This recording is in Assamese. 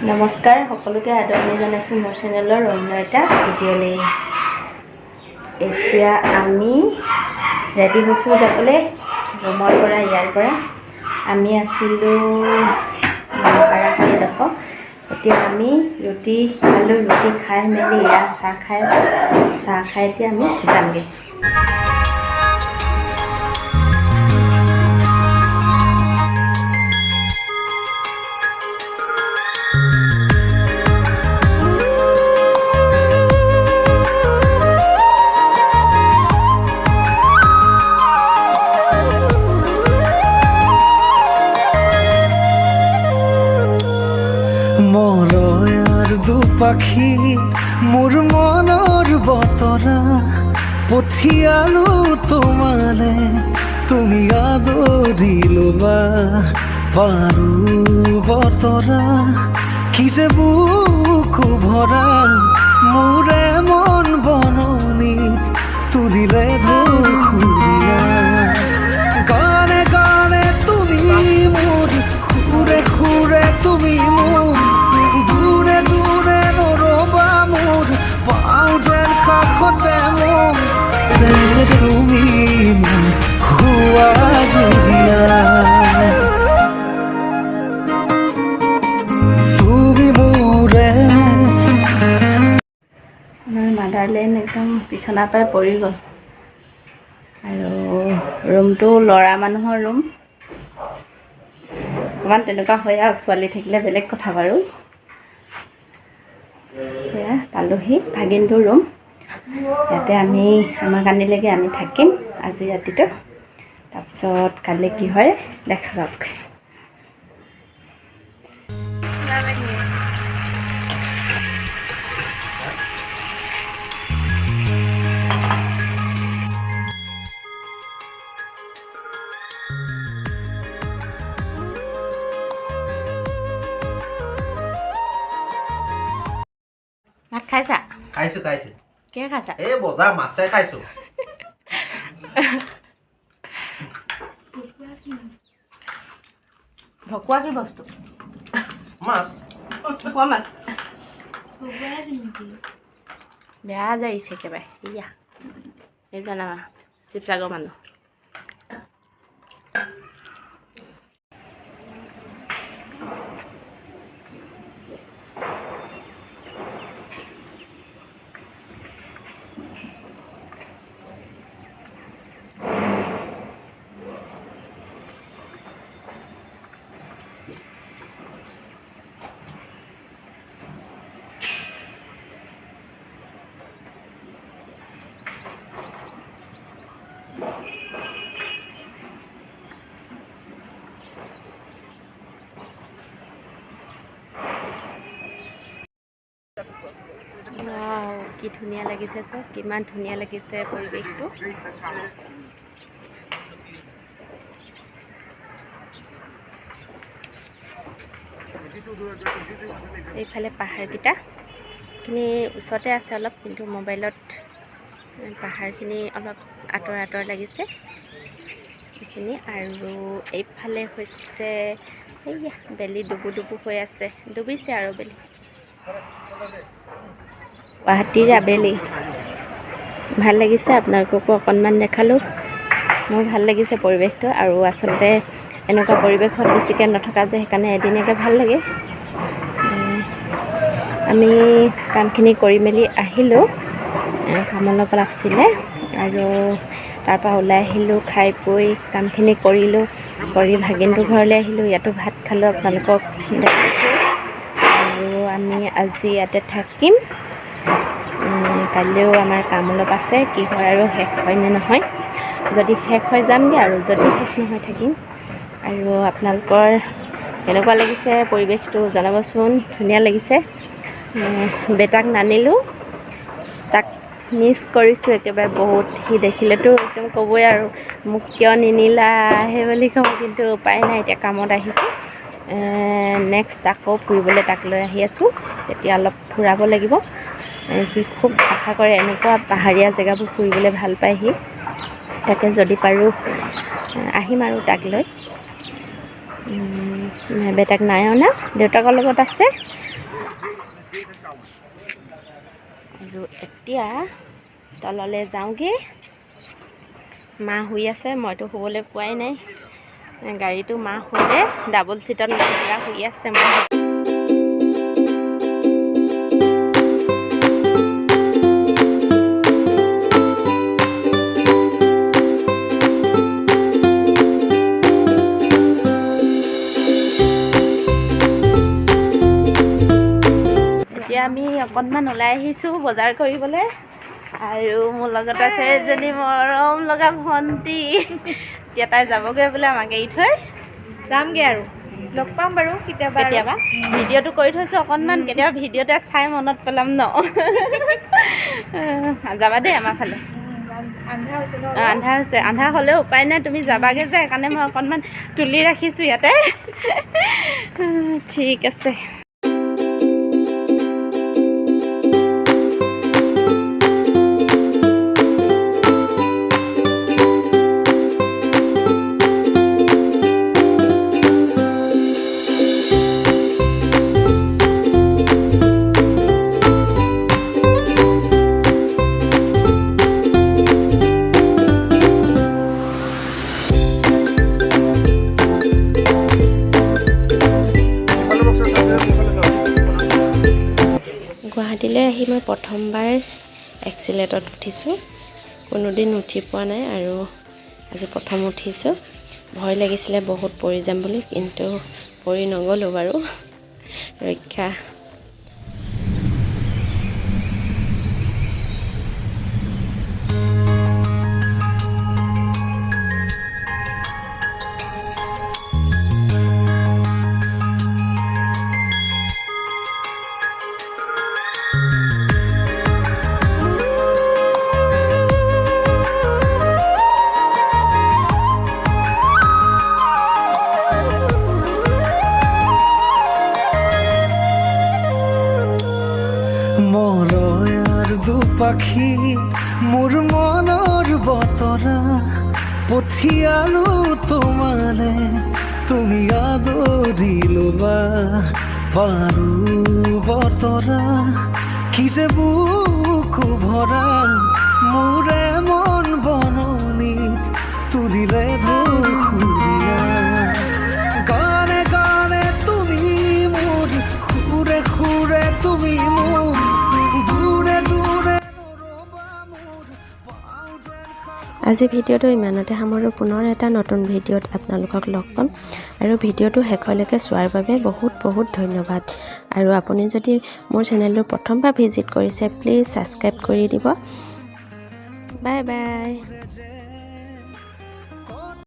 নমস্কাৰ, সকলোকে আদৰণি জনাইছোঁ মোৰ চেনেলৰ অন্য এটা ভিডিঅ'লৈ। এতিয়া আমি ৰেডি হৈছোঁ যাবলৈ ৰুমৰ পৰা। ইয়াৰ পৰা আমি আছিলোঁ এডোখৰ। এতিয়া আমি ৰুটি খালোঁ। ৰুটি খাই মেলি এয়া চাহ খাই আছোঁ। চাহ খাই এতিয়া আমি যামগৈ। মলয়াৰ দুপাখি, মোৰ মনৰ বতৰা পঠিয়ালো তোমালে, তুমি আদৰি ল'বা। পাৰো বতৰা কি যে বুকু ভৰা, মোৰে মন বননিত তুলিলে ধুসুৰীয়া। গানে গানে তুমি মোৰ, সুৰে সুৰে তুমি মোৰ, দূৰে দূৰে নৰবা মোৰ, পাওঁ যেন কাষতে মোৰ যে তুমি মোৰ হোৱা যুৰীয়া। তুমি মোৰে আমাৰ মাদাৰলেণ্ড একদম বিচনাৰ পৰাই পৰি গ'ল। আৰু ৰুমটো ল'ৰা মানুহৰ ৰুম, অকণমান তেনেকুৱা হয় আৰু ছোৱালী থাকিলে বেলেগ কথা বাৰু। সেয়া পালোহি ভাগিনটোৰ ৰুম। ইয়াতে আমি আমাক আনিলেগৈ, আমি থাকিম আজি ৰাতিটো। তাৰপিছত কাইলৈ কি হয় দেখা যাওক। ভাত খাইছা? খাইছো, খাইছো। কিহে খাইছা? এই বজাৰ মাছে খাইছো। ভকুৱা কি বস্তু? মাছ। ভকুৱা মাছ বেয়া যাইছে একেবাৰে। ইয়া, এইজন আমাৰ শিৱসাগৰ মানুহ। ৱাও, কি ধুনীয়া লাগিছে চাওক, কিমান ধুনীয়া লাগিছে পৰিৱেশটো। এইফালে পাহাৰকেইটা খিনি ওচৰতে আছে অলপ, কিন্তু মোবাইলত পাহাৰখিনি অলপ আঁতৰ আঁতৰ লাগিছে এইখিনি। আৰু এইফালে হৈছে এইয়া বেলি ডুবু ডুবু হৈ আছে, ডুবিছে আৰু বেলি। গুৱাহাটীৰ আবেলি ভাল লাগিছে, আপোনালোককো অকণমান দেখালোঁ। মোৰ ভাল লাগিছে পৰিৱেশটো। আৰু আচলতে এনেকুৱা পৰিৱেশত বেছিকৈ নথকা যে, সেইকাৰণে এদিনীয়াকৈ ভাল লাগে। আমি কামখিনি কৰি মেলি আহিলোঁ, কাম অলপ আছিলে আৰু তাৰপৰা ওলাই আহিলোঁ, খাই বৈ কামখিনি কৰিলোঁ, কৰি ভাগিনটোৰ ঘৰলৈ আহিলোঁ, ইয়াতো ভাত খালোঁ, আপোনালোকক দেখাইছোঁ। আৰু আমি আজি ইয়াতে থাকিম। কাইলৈও আমাৰ কাম অলপ আছে, কি হয় আৰু শেষ হয় নে নহয়। যদি শেষ হৈ যামগৈ, আৰু যদি শেষ নহয় থাকিম। আৰু আপোনালোকৰ কেনেকুৱা লাগিছে পৰিৱেশটো জনাবচোন, ধুনীয়া লাগিছে। বেটাক নানিলোঁ, তাক মিছ কৰিছোঁ একেবাৰে বহুত। সি দেখিলেতো একদম ক'বই আৰু মোক কিয় নিনিলা সেই বুলি ক'ব, কিন্তু উপায় নাই, এতিয়া কামত আহিছোঁ। নেক্সট আকৌ ফুৰিবলৈ তাক লৈ আহি আছোঁ, তেতিয়া অলপ ফুৰাব লাগিব। সি খুব আশা কৰে এনেকুৱা পাহাৰীয়া জেগাবোৰ ফুৰিবলৈ ভাল পায় সি। তাকে যদি পাৰোঁ আহিম আৰু তাক লৈ। বেটাক নাই অনা, দেউতাকৰ লগত আছে। আৰু এতিয়া তললৈ যাওঁগৈ। মা শুই আছে, মইতো শুবলৈ পোৱাই নাই। গাড়ীটো মা শুলে, ডাবল চিটত মা পুৰা শুই আছে। মই এতিয়া আমি অকণমান ওলাই আহিছোঁ বজাৰ কৰিবলৈ। আৰু মোৰ লগত আছে এজনী মৰম লগা ভণ্টি। এতিয়া তাই যাবগৈ বোলে আমাক এৰি থৈ। যামগৈ আৰু, লগ পাম বাৰু কেতিয়াবা। কেতিয়াবা ভিডিঅ'টো কৰি থৈছোঁ অকণমান, কেতিয়াবা ভিডিঅ'তে চাই মনত পেলাম ন। যাবা দেই আমাৰ ফালে। আন্ধাৰ হৈছে, আন্ধাৰ হ'লেও উপায় নাই, তুমি যাবাগৈ যে, সেইকাৰণে মই অকণমান তুলি ৰাখিছোঁ ইয়াতে। ঠিক আছে। গুৱাহাটীলৈ আহি মই প্ৰথমবাৰ এক্সিলেটত উঠিছোঁ, কোনোদিন উঠি পোৱা নাই আৰু আজি প্ৰথম উঠিছোঁ। ভয় লাগিছিলে বহুত পৰি যাম বুলি, কিন্তু পৰি নগ'লোঁ বাৰু, ৰক্ষা। মলয়াৰ দুপাখি মোৰ মনৰ বতৰা পঠিয়ালো তোমালে, তুমি আদৰি ল'বা পাৰো বতৰা। কি যে বুকু ভৰা মোৰে মন বননিত তুলিলে সুৰীয়া। গানে গানে তুমি মোৰ, সুৰে সুৰে তুমি মোৰ, দূৰে দূৰে নৰবা মোৰ। আজি ভিডিঅ'টো ইমানতে সামৰোঁ। পুনৰ এটা নতুন ভিডিঅ'ত আপোনালোকক লগ পাম। আৰু ভিডিঅ'টো শেষলৈকে চোৱাৰ বাবে বহুত বহুত ধন্যবাদ। আৰু আপুনি যদি মোৰ চেনেলটো প্ৰথমবাৰ ভিজিট কৰিছে, প্লিজ ছাবস্ক্ৰাইব কৰি দিব। Bye bye.